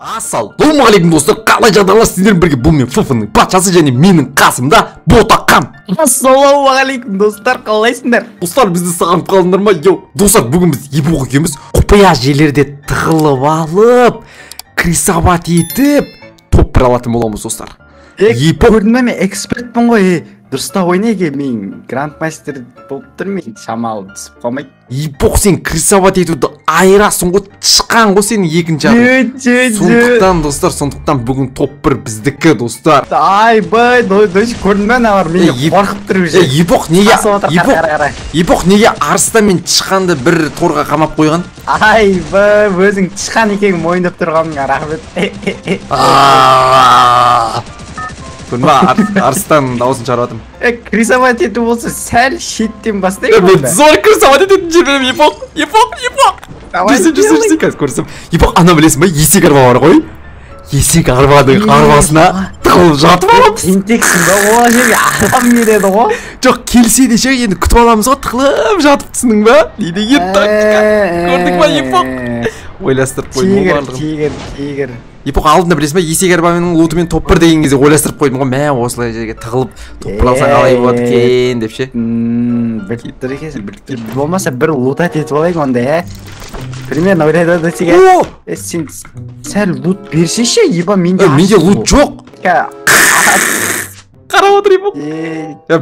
Ассалаумағалейкум достар, қалай жағдайлар? Сіздермен бірге бұл мен Фф-ның патшасы және менің қасымда Ботақан. Ассалаумағалейкум достар, қалайсыңдар? Достар, бізді сағынып қалдыңдар ма? Йоу, достар, бүгін біз Епоқ екеуміз құпия жерлерде тығылып алып, крисовать етіп, топ бір алатын боламыз, достар. Епоқ, көрдің бе, мен экспертпін ғой. Дұрыстап ойнайық, мен грандмастер болып тұрмын, шамалы түсіп қалмайды. Епоқ, сен крисовать етуді айырасың ғой, тышқан ғой сенің екінші атың. Сондықтан, достар, сондықтан бүгін топ бір біздікі, достар. Айбай, дойшы, көрдің бе, аналар мені қорқып тұр уже. Епоқ неге, Епоқ неге арыстан мен тышқанды бір торға қамап қойған? Айбай, өзің тышқан екенін мойындап тұрғаныңа рахмет. Көрдің ба, арыстан дауысын шығарып жатырмын. Крисовать ету болса сәл шеттен бастайық. Мен зор крисовать ететін жер беремін, Епоқ, Епоқ, Епоқ. Жүрсін, жүрсін, жүрсін, қазір көрсем. Епоқ, ана білесің ба, есек арба бар ғой. Есек арбаның арбасына тығылып жатып аламыз. Тентексің ба, ол жерге адам келеді ғой. Жоқ, келсе де ше, енді күтіп аламыз ғой, тығылып жатып, түсіндің ба? Не деген тактика. Көрдің ба, Епоқ? Ойластырып қойдым ғой барлығын. Тигр, тигр, тигр. Епоқ, алдында білесің ба, есек арбаның лутымен топ бір деген кезде ойластырып қойдым ғой, мә, осылай жерге тығылып топ бір алсаң қалай болады екен деп ше. Біліп тұр екенсің, біліп тұр. Болмаса бір лутать етіп алайық онда, ә? Примерно ойлайды ғой десек, ә? Сен сәл лут берсеші, еба, менде менде лут жоқ. Қарап отыр, Епоқ.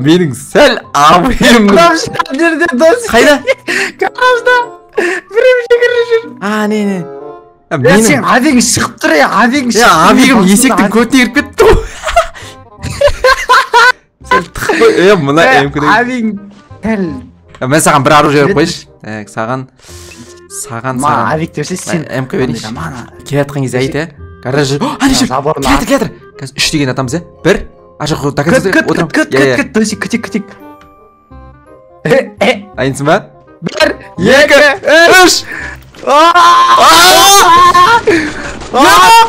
Менің сәл абыройым. Қайда? Гаражда. Біреу жүгіріп жүр. А, не, не. Сен авигің шығып тұр, авигің шығып тұр. Авигім есектің көтіне кіріп кетті ғой. Сәл тығып қой, мына МК-ні. Авигің сәл. Мен саған бір ару жіберіп қойшы. Так, саған, саған, саған. Авиг десе сен МК берейінші. Келе жатқан кезде айт, ә? Гараж. Ана жүр. Келе жатыр, келе жатыр. Қазір 3 деген атамыз, ә? 1. А жоқ, до конца отырамыз. Күт, күт, күт, досик, күтейік, күтейік. Дайынсың ба? 1, 2, 3.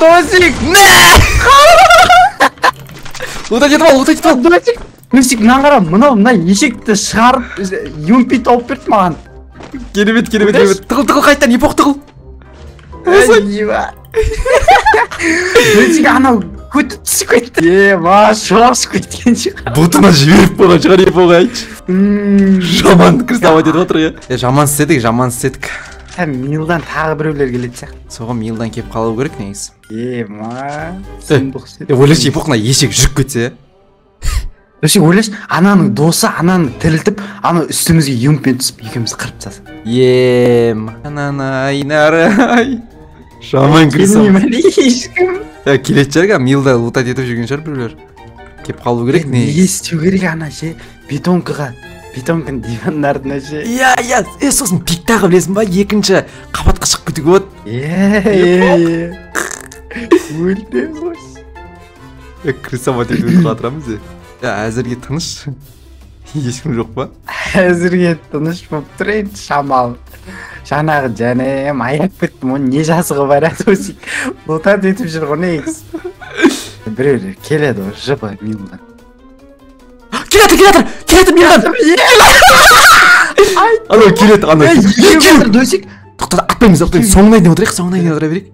Досик! Лутать етіп ал, лутать етіп ал. Досик, Досик, мынаны қара, мынау, мына есекті шығарып, юмпи тауып берді маған. Керемет, керемет, керемет. Тығыл, тығыл, қайтадан, Епоқ, тығыл. Досик, анау көті түсіп кетті. Ема, шошып кеткен шығар. Бұтына жіберіп қойған шығар, Епоқ, айтшы. Жаман крисовать етіп отыр, иә. Жаман істедік, жаман істедік. Милдан тағы біреулер келетін сияқты. Соған Милдан келіп қалу керек негізі. Ема, сұмдық істеді. Ойлашы, Епоқ, мына есек жүріп кетсе. Досик, ойлашы, ананың досы ананы тірілтіп, ана үстімізге юмпен түсіп, екеумізді қырып тастаса. Ем, ананы айнарай. Жаман крисовать. Ешкім. Келетін шығар, Милда лутать етіп жүрген шығар біреулер. Келіп қалу керек негізі. Не істеу керек ана ше, бетонкаға. Бетонканың дивандардың ше. Иә, иә, сосын пиктағы білесің ба, екінші қабатқа шығып кетуге болады. Иә, иә. Өлтеміз ғой. Крисовать етуді қатырамыз, е. Әзірге тыныш. Ешкім жоқ па? Әзірге тыныш болып тұр енді шамалы. Жаңағы жаным аяп кеттім, оның не жазығы бар еді осы. Лутать етіп жүр ғой негізі. Біреулер келеді ғой, жыбы Милдан. Келеді, келеді, келеді Милдан. Анау келеді, анау. Келеді, Досик. Тоқта, атпаймыз, атпаймыз. Соңына дейін отырайық, соңына дейін отыра берейік.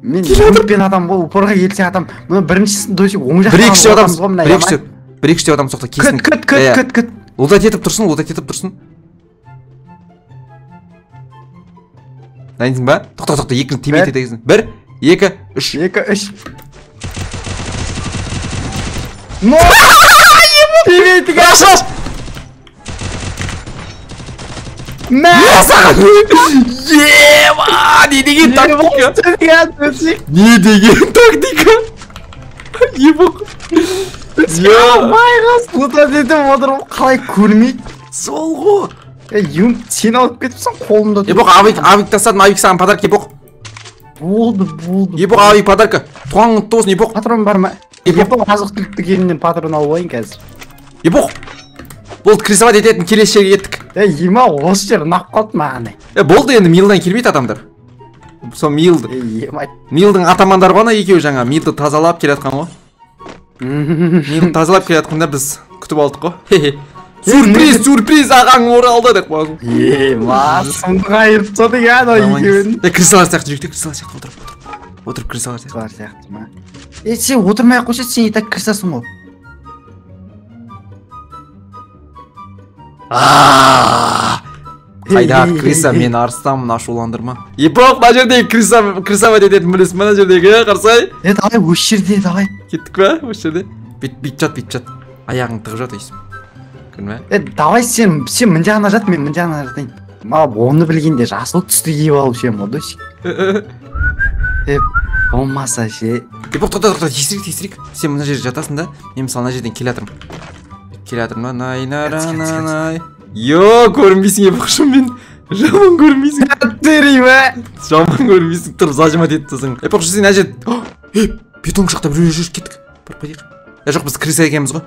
Мен юмпен адам ғой, упорға келсе адам. Мұны біріншісін Досик оң жақтан 1 2 3 адамыз, ғой мына. 1 2 3. 1 2 3 адам соқты, кесін. Күт, күт, күт, күт. Лутать етіп тұрсын, лутать етіп тұрсын. Дайынсың ба? Тоқта, тоқта, екіні тимей етесің. 1 2 3. 2 3. Но! Тимейтік Аш, аш! Мә! Саған! Ема! Не деген тактика? Не деген тактика? Епоқ! Байғас, лутать етіп отырып, қалай көрмейді? Сол ғой! Юмп, сен алып кетіпсің қолымда. Епоқ, авик, авик тастадым, авик саған подарок, Епоқ. Болды, болды. Епоқ, авик подарка. Туған құтты болсын, Епоқ. Патрон бар ма? Епоқ, азық-түлік дүкенінен патрон алып алайын қазір. Епоқ! Болды, крисовать ететін келесі жерге кеттік. Ема, осы жер ұнап қалды маған. Болды енді, Милдан келмейді адамдар. Сол Милды. Ема. Милдың атамандары ғой ана екеуі жаңа. Милды тазалап келе жатқан ғой. Милды тазалап келе жатқанда біз күтіп алдық қой. Сюрприз, сюрприз, ағаң оралды деп қоясың. Ема, сұмдық айырып тастады анау екеуін. Крысалар сияқты жүрейік те, крысалар сияқты отырып, отырып. Отырып кіре салар сияқты. Салар сияқты ма? Е, сен отырмай ақ қойшы, сен и так кіре салсың ғой. Қайдағы крыса, мен арыстанмын, ашуландырма. Епоқ, мына жердегі крысовать ететін білесің, мына жердегі, қарасай. Е, давай, осы жерде, давай. Кеттік па, осы жерде? Бүйтіп жат, бүйтіп жат. Аяғыңды тығып жат, өйсіп. Көрдің бе? Е, давай сен мына жағына жат, мен мына жағына жатайын. Оны білгенде жасыл түсті киіп алып ше, досик. Е, болмаса ше. Епоқ, тоқта, тоқта, тексерейік, тексерейік. Сен мына жерде жатасың да, мен мысалы мына жерден келе жатырмын. Келе жатырмын, най, най, най, най. Йо, көрінбейсің, епоқ, шынымен. Жаман көрінбейсің. Тірей ме? Жаман көрінбейсің, тұрып зажимать етіп тұрсың. Епоқ, сен мына жерде. Ей, бетон жақта біреу жүр, кеттік. Барып қайтайық. Е, жоқ, біз крыса екенбіз ғой.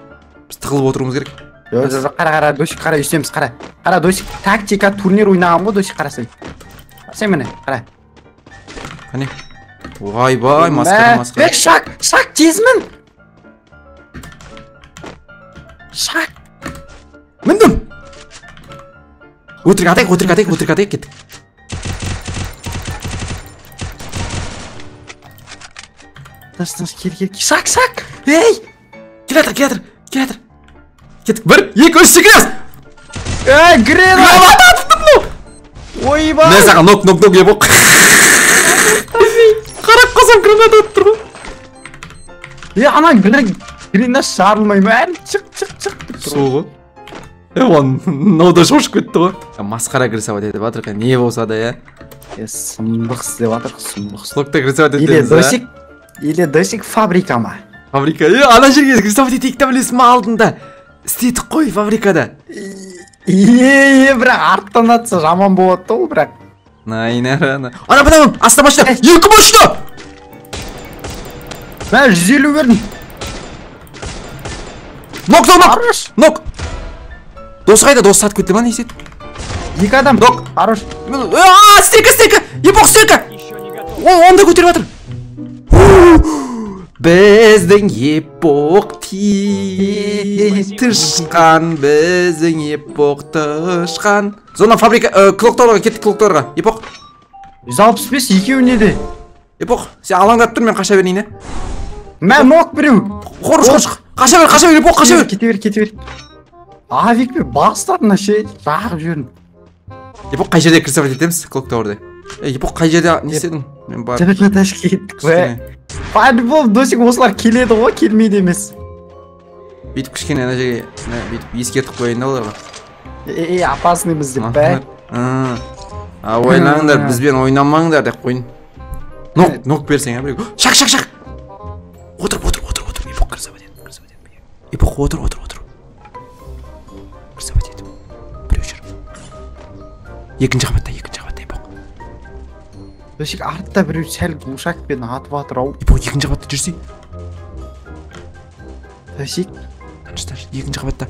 Біз тығылып отыруымыз керек. Жоқ, жоқ, қара, қара, досик, қара, үстеміз, қара. Қара, досик, тактика турнир ойнаған ғой, досик, қарасай. Сен міне, қара. Қане? Ойбай, масқара, масқара. Е, шак, шак, тез мін. Шак. Міндім. Өтірік атайық, өтірік атайық, өтірік атайық, кеттік. Тыныш, тыныш, кел, кел, шак, шак. Ей! Келе жатыр, келе жатыр, келе жатыр. Кеттік, 1, 2, 3, секіреміз! Ей, граната атып мынау! Ойбай! Мә саған, нок, нок, нок, епоқ. Қарап қалсам, граната атып тұр ғой. Е, ана граната жарылмай ма? Әлі шық, шық, шық деп тұр. Сол ғой. Е, он мынау да шошып кетті ғой. Масқара крысовать етіп жатыр, не болса да, иә. Е, сұмдық істеп жатыр, сұмдық. Слокта крысовать етеміз, а? Досик, или досик фабрика ма? Фабрика. Е, ана жерге крысовать етейік та, білесің ма, алдында. Істедік қой фабрикада. Е, бірақ арттан атса жаман болады да ол, бірақ. Най, най, най. Ана, мына, астына машина. 2 машина! Мә, 150 бердім. Нок, нок, нок. Нок. Досы қайда? Досы сатып кетті ма, не істеді? 2 адам. Нок. Хорош. А, стенка, стенка. Епоқ, стенка. Оны да көтеріп жатыр. Біздің епоқ тышқан, біздің епоқ тышқан. Зона фабрика, клоктауға кеттік, клоктауға. Епоқ. 165 екеуіне де. Епоқ, сен алаңдап тұр, мен қаша берейін, ә? Мә, нок біреу. Қорыш, қорыш. Қаша бер, қаша бер, епоқ, қаша бер. Кете бер, кете бер. Авикпен бастадым, ше, жағып жібердім. Епоқ, қай жерде крысовать етеміз? Клоктауырда. Епоқ, қай жерде не істедің? Мен барып. Тәш кеттік, бе. По-любому, досик, осылар келеді ғой, келмейді емес. Бүйтіп кішкене ана жерге, бүйтіп ескертіп қояйын да оларға. Е, опасныймыз деп, бе. А, ойлаңдар, бізбен ойнамаңдар деп қойын. Нок, нок берсең, ә, біреу. Шақ, шақ, шақ. Отырып, отырып, отырып, отырып. Епоқ, крысовать ет, крысовать ет. Епоқ, отыр, отыр, отыр. Крысовать ет. Біреу жүр. Екінші қабатта, екінші қабатта, епоқ. Досик, артта біреу сәл глушакпен атып жатыр ау. Епоқ, екінші қабатта жүрсей. Досик. Тыныш, тыныш, екінші қабатта.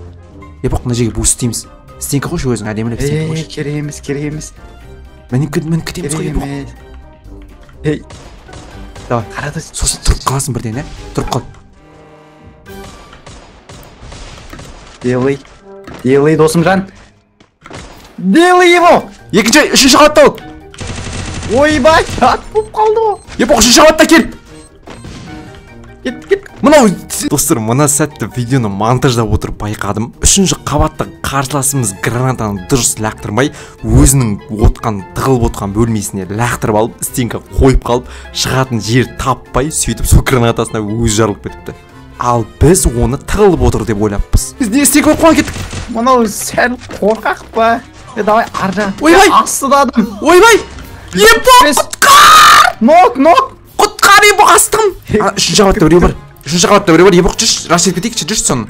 Епоқ, мына жерге буст істейміз. Стенка қойшы өзің, әдемілеп стенка қойшы. Керек емес, керек емес. Мініп кетеміз ғой, епоқ. Ей. Давай. Қара, досик. Сосын тұрып қаласың бірден, ә? Тұрып қал. Делай. Делай, досымжан. Делай его! Екінші, үшінші қабатта ол. Ойбай, ат болып қалды ғой. Епоқ, үшінші қабатта кел. Кет, кет. Мынау, достар, мына сәтті видеоны монтаждап отырып байқадым. Үшінші қабатта қарсыласымыз гранатаны дұрыс лақтырмай, өзінің отқан, тығылып отқан бөлмесіне лақтырып алып, стенка қойып қалып, шығатын жер таппай, сөйтіп сол гранатасына өзі жарылып кетіпті. Ал біз оны тығылып отыр деп ойлаппыз. Біз не стенка қойып қойған кеттік. Мынау сәл қорқақ па? Е, давай, ар жақ. Ойбай! Астыда адам. Ойбай! Епоқ, құтқар! Нок, нок! Құтқар, епоқ, астым! Үшінші қабатта біреу бар. Үшінші қабатта біреу бар. Епоқ, жүрші, раш етіп кетейікші, жүрші соны.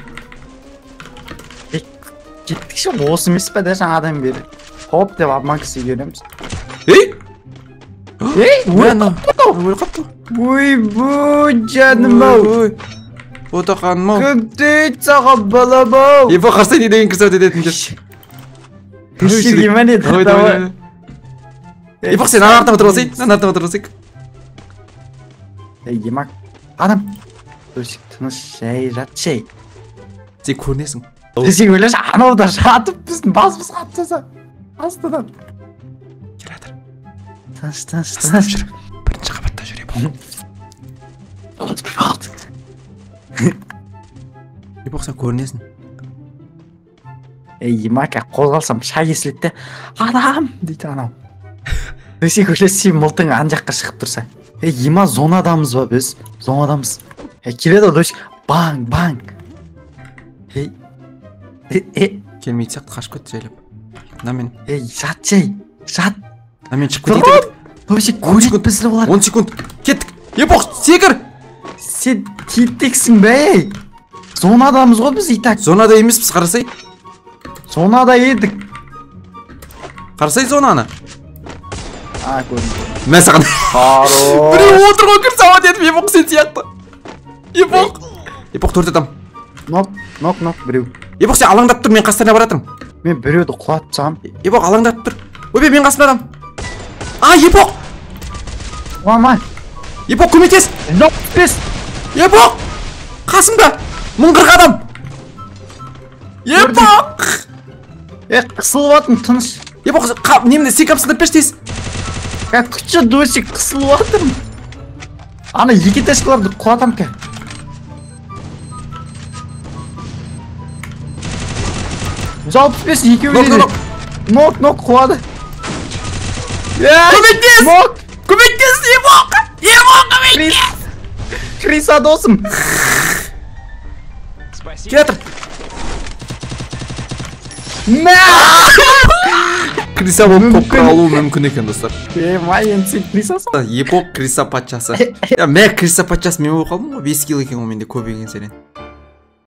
Кеттікші, осы емес пе да жаңадан бері. Хоп деп обманка істей береміз. Ей! Ей, өліп қапты. Өліп қапты. Ойбой, жаным ау. Ботақаным ау. Кім дейді саған, балам ау? Епоқ, қарасай не деген крысовать ететін жер. Жерге ма не? Давай, давай. Епоқ, сен ана артына отырып алсай, ана артына отырып алсай. Ей, емак. Адам. Досик, тыныш, жай жат, жай. Сен көрінесің. Сен ойлашы, анау да жатып біздің басымызға атып тастаса. Астыдан. Келе жатыр. Тыныш, тыныш, тыныш. Бірінші қабатта жүр, епоқ. Епоқ, сен көрінесің. Ей, Мака, қозғалсам шай кесіледі де, адам дейді анау. Досик, ойлашы, сен мылтың ан жаққа шығып тұрса. Ей, ема, зонадамыз ба біз? Зонадамыз. Ей, келеді ғой, Досик. Банг, банг. Ей. Келмейтін сияқты, қашып кетті жайлап. Мына мен. Ей, жат жай, жат. Мына мен шығып кетейік. Досик, көреді бізді олар. 10 секунд. Кеттік. Епоқ, секір. Сен тентексің бе, ей? Зонадамыз ғой біз и так. Зонада емеспіз, қарасай. Зонада едік. Қарасай зонаны. А, көрдім. Мә саған. Хорош. Біреу отыр ғой, кір сауат етіп, Епоқ сен сияқты. Епоқ. Епоқ, 4 адам. Нок, нок, нок, біреу. Епоқ, сен алаңдап тұр, мен қастарына баратырмын. Мен біреуді құлатып тастағам. Епоқ, алаңдап тұр. Ойбай, мен қасымда адам. А, Епоқ! Мама. Епоқ, көмектес. Нок, бес. Епоқ! Қасымда 1040 адам. Епоқ! Қысылып атым, тыныш. Епоқ, немді сен капсылдап берші тез. Күтші, Досик, қысылып атырмын. Ана екі ташкаларды құлатам ке. 165 екеуі де. Нок, нок, құлады. Көмектес! Нок! Көмектес, Епоқ! Епоқ, көмектес! Криса досым. Келатыр. Мә! Криса болып топ алуы мүмкін екен, достар. Май, енді сен крисасың. Епоқ криса патшасы. Мә, криса патшасы мен болып қалдым ғой. 5 килл екен ғой менде, көбейген сайын.